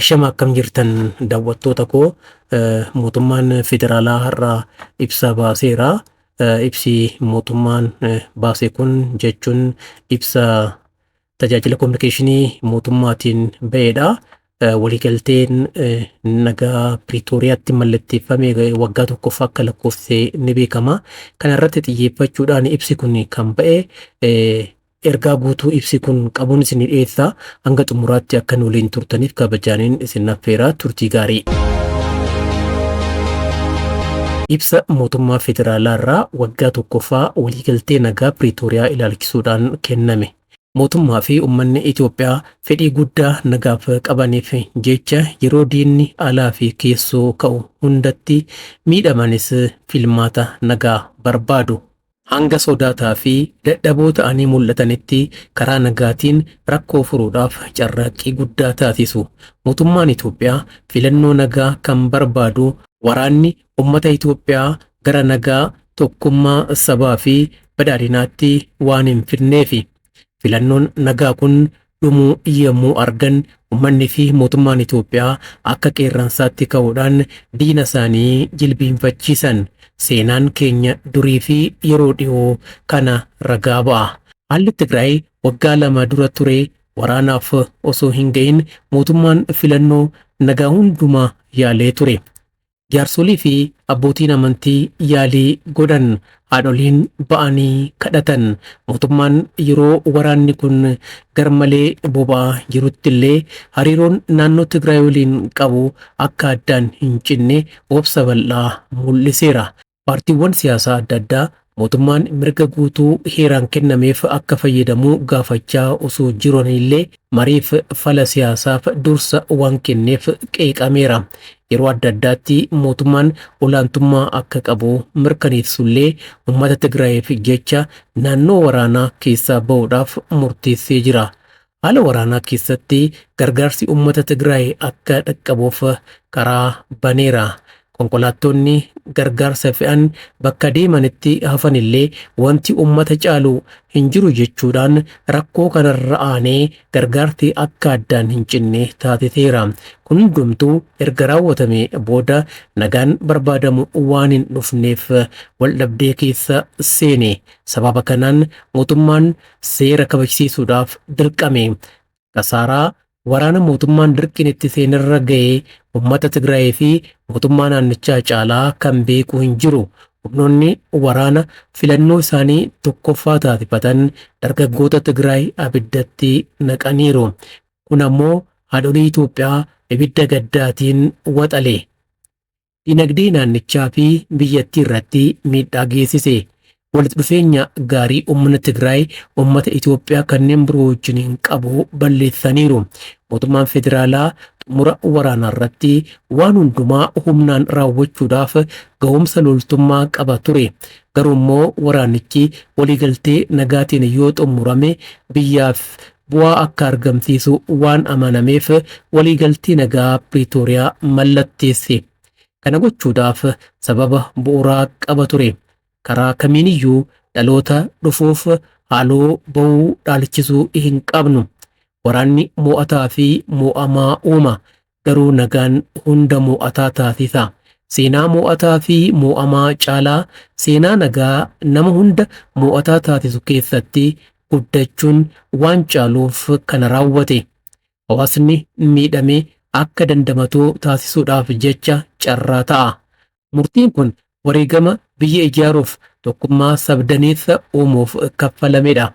Ashama, akkam jirtan daawwattoota koo? Mootummaan federaalaa har'a ibsa baaseera. Ibsi mootummaan baase kun, jechuun ibsa tajaajila kominikeeshinii mootummaatiin ba'edha. Waliigalteen nagaa Piriitooriyaatti mallatteeffame waggaa tokkoffaa akka lakkoofse ni beekama. Kana irratti xiyyeeffachuudhaan ibsi kun kan ba'e. Ergaa guutuu ibsi kun qabuun isin dhiyeessa. Hanga xumuraatti akka nu waliin turtaniif kabajaaniin isin affeera. Turtii gaarii. Ibsa mootummaa federaalaa irraa waggaa tokkoffaa waliigaltee nagaa Piriitooriyaa ilaalchisuudhaan kenname. Mootummaa fi uummanni Itoophiyaa fedhii guddaa nagaaf qabaniif jecha yeroo diinni alaa fi keessoo ka'u hundatti miidhamanis filmaata nagaa barbaadu. Hanga sodaataa fi dadhaboo ta'anii mul'atanitti karaa nagaatiin rakkoo furuudhaaf carraaqqii guddaa taasisu. Mootummaan Itoophiyaa filannoo nagaa kan barbaadu waraanni uummata Itoophiyaa gara nagaa, tokkummaa sabaa fi badhaadhinaatti waan hin fidneefi. Filannoon nagaa kun dhumuu yommuu argan uummanni fi mootummaan Itoophiyaa akka qeerransaatti ka'uudhaan diina isaanii jilbiinfachiisan. Seenaan keenya durii fi yeroo dhiyoo kana ragaa ba'a. Haalli Tigraay waggaa 2 dura ture waraanaaf osoo hin ga'in mootummaan filannoo nagaa hundumaa yaalee ture. Jaarsolii fi abbootiin amantii yaalii godhan, haadholiin ba'anii kadhatan. Mootummaan yeroo waraanni kun garmalee boba'aa jirutti illee hariiroon naannoo Tigraay waliin qabu akka addaan hin cinne obsa bal'aa mul'iseera. Paartiiwwan siyaasaa adda addaa mootummaan mirga guutuu heeraan kennameef akka fayyadamu gaafachaa osoo jiranillee mariif fala siyaasaaf dursa waan kenneef qeeqameera. Yeroo adda addaatti mootummaan olaantummaa akka qabu mirkaneessullee uummata Tigraayiif jecha naannoo waraanaa keessaa ba'uudhaaf murteessee jira. Haala waraanaa keessatti gargaarsi uummata Tigraay akka dhaqqabuuf karaa baneera. Konkolaattonni gargaarsa fe'an bakka deemanitti hafanillee wanti uummata caalu hin jiru jechuudhaan rakkoo kanarra aanee gargaarsi akka addaan hin cinne taasiseera. Kun hundumtuu erga raawwatame booda nagaan barbaadamu waan hin dhufneef waldhabdee keessa seene. Sababa kanaan mootummaan seera kabajsiisuudhaaf dirqame. Kasaaraa waraana mootummaan dirqiin itti seenerra ga'ee uummata Tigraay fi mootummaa naannichaa caalaa kan beeku hin jiru. Humnoonni waraana filannoo isaanii tokkoffaa taasifatan dargaggoota Tigraay abiddatti naqaniiru. Kun ammoo haadholii Itoophiyaa ibidda gaddaatiin waxale. Dinagdee naannichaa fi biyyattii irratti miidhaa geessise. Walitti dhufeenya gaarii uummanni Tigraay uummata Itoophiyaa kanneen biroo wajjin qabu balleessaniiru. Mootummaan federaalaa xumura waraanaa irratti waan hundumaa humnaan raawwachuudhaaf ga'umsa loltummaa qaba ture. Garuu immoo waraanichi waliigaltee nagaatiin yoo xumurame biyyaaf bu'aa akka argamsiisu waan amanameef waliigaltee nagaa Piriitooriyaa mallatteesse. Kana gochuudhaaf sababa bu'uuraa qaba ture. Karaa kamiiniyyuu dhaloota dhufuuf haaloo ba'uu dhaalchisuu hin qabnu. Waraanni mo'ataa fi mo'amaa uuma. Garuu nagaan hunda mo'ataa taasisa. Seenaa mo'ataa fi mo'amaa caalaa seenaa nagaa nama hunda mo'ataa taasisu keessatti guddachuun waan caaluuf kana raawwate. Hawaasni miidhame akka dandamatu taasisuudhaaf jecha carraa ta'a. Murtiin kun wareegama biyya ijaaruuf, tokkummaa sabdaneessa uumuuf kaffalamedha.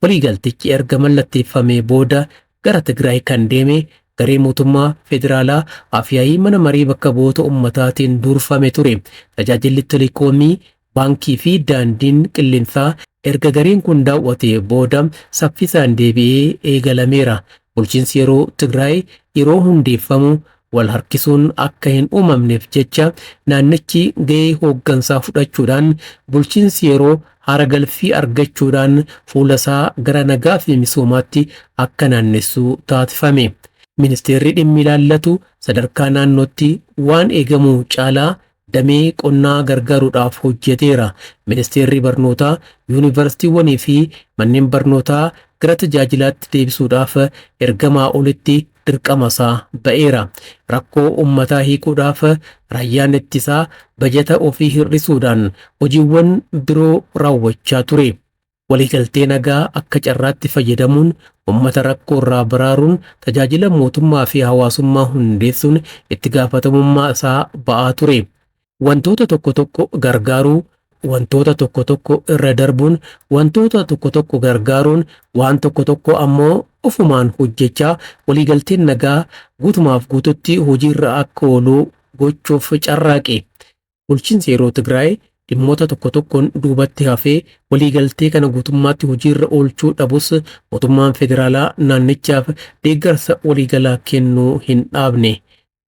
Waliigaltichi erga mallatteeffamee booda gara Tigraay kan deeme garee mootummaa federaalaa afyaa'ii mana marii bakka bu'oota uummataatiin durfame ture. Tajaajilli telekoomii, baankii fi daandiin qilleensaa erga gareen kun daawwatee booda saffisaan deebi'ee eegalameera. Bulchiinsi yeroo Tigraay yeroo hundeeffamu wal harkisuun akka hin uumamneef jecha naannichi ga'ee hooggansaa fudhachuudhaan bulchiinsi yeroo haara galfii argachuudhaan fuula isaa gara nagaa fi misoomaatti akka naannessu taasifame. Ministeerri dhimmi ilaallatu sadarkaa naannootti waan eegamu caalaa damee qonnaa gargaaruudhaaf hojjeteera. Ministeerri barnootaa yuunivarsiitiiwwanii fi manneen barnootaa gara tajaajilaatti deebisuudhaaf ergamaa olitti dirqama isaa ba'eera. Rakkoo uummataa hiikuudhaaf raayyaan ittisaa bajata ofii hir'isuudhaan hojiiwwan biroo raawwachaa ture. Waliigaltee nagaa akka carraatti fayyadamuun uummata rakkoo irraa baraaruun tajaajila mootummaa fi hawaasummaa hundeessuun itti gaafatamummaa isaa ba'aa ture. Wantoota tokko tokko gargaaruu, wantoota tokko tokko irra darbuun, wantoota tokko tokko gargaaruun, waan tokko tokko ammoo ofumaan hojjechaa waliigalteen nagaa guutumaaf guututti hojiirra akka oolu gochuuf carraaqe. Bulchiinsi yeroo Tigraay dhimmoota tokko tokkoon duubatti hafee waliigaltee kana guutummaatti hojiirra oolchuu dhabus mootummaan federaalaa naannichaaf deeggarsa waliigalaa kennuu hin dhaabne.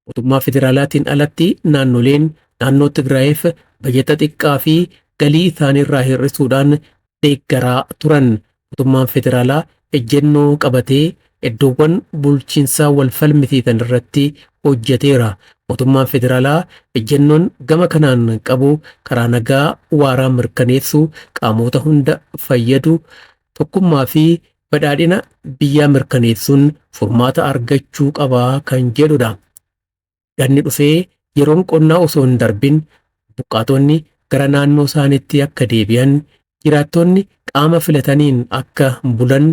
Mootummaa federaalaatiin alatti naannoleen naannoo Tigraayiif bajata xiqqaa fi galii isaaniirraa hir'isuudhaan deeggaraa turan. Mootummaan federaalaa ejjennoo qabatee iddoowwan bulchiinsaa wal falmisiisan irratti hojjeteera. Mootummaan federaalaa ejjennoon gama kanaan qabu karaa nagaa waaraa mirkaneessuu, qaamota hunda fayyadu, tokkummaa fi badhaadhina biyyaa mirkaneessuun furmaata argachuu qabaa kan jedhudha. Ganni dhufee yeroon qonnaa osoo hin darbin buqqaatonni gara naannoo isaaniitti akka deebi'an, jiraattonni qaama filataniin akka bulan,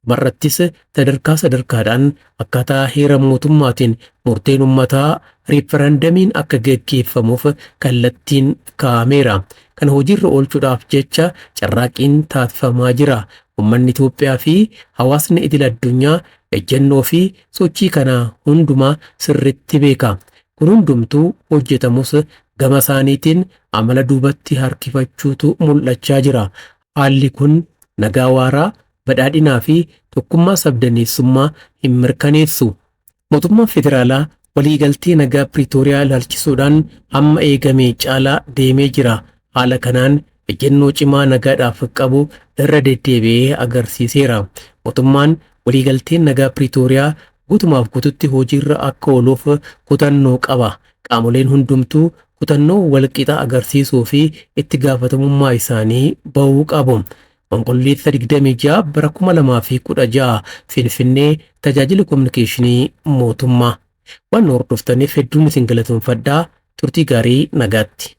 marrattis sadarkaa sadarkaadhaan akkaataa heera mootummaatiin murteen uummataa riifarandamiin akka geggeeffamuuf kallattiin kaa'ameera. Kana hojiirra oolchuudhaaf jecha carraaqqiin taasifamaa jira. Uummanni Itoophiyaa fi hawaasni idil addunyaa ejjennoo fi sochii kana hundumaa sirriitti beeka. Kun hundumtuu hojjetamus gama isaaniitiin amala duubatti harkifachuutu mul'achaa jira. Haalli kun nagaa waaraa, badhaadhinaa fi tokkummaa sabdaneessummaa hin mirkaneessu. Mootummaan federaalaa waliigaltee nagaa Piriitooriyaa ilaalchisuudhaan hamma eegame caalaa deemee jira. Haala kanaan ejjennoo cimaa nagaadhaaf qabu irra deddeebi'ee agarsiiseera. Mootummaan waliigalteen nagaa Piriitooriyaa guutumaaf guututti hojiirra akka ooluuf kutannoo qaba. Qaamoleen hundumtuu kutannoo walqixa agarsiisuu fi itti gaafatamummaa isaanii bahuu qabu. Onkololeessa 26 bara 2016 Finfinnee, tajaajila kominikeeshinii mootummaa. Waan hordoftaniif hedduun isin galatoomfadhaa. Turtii gaarii, nagaatti.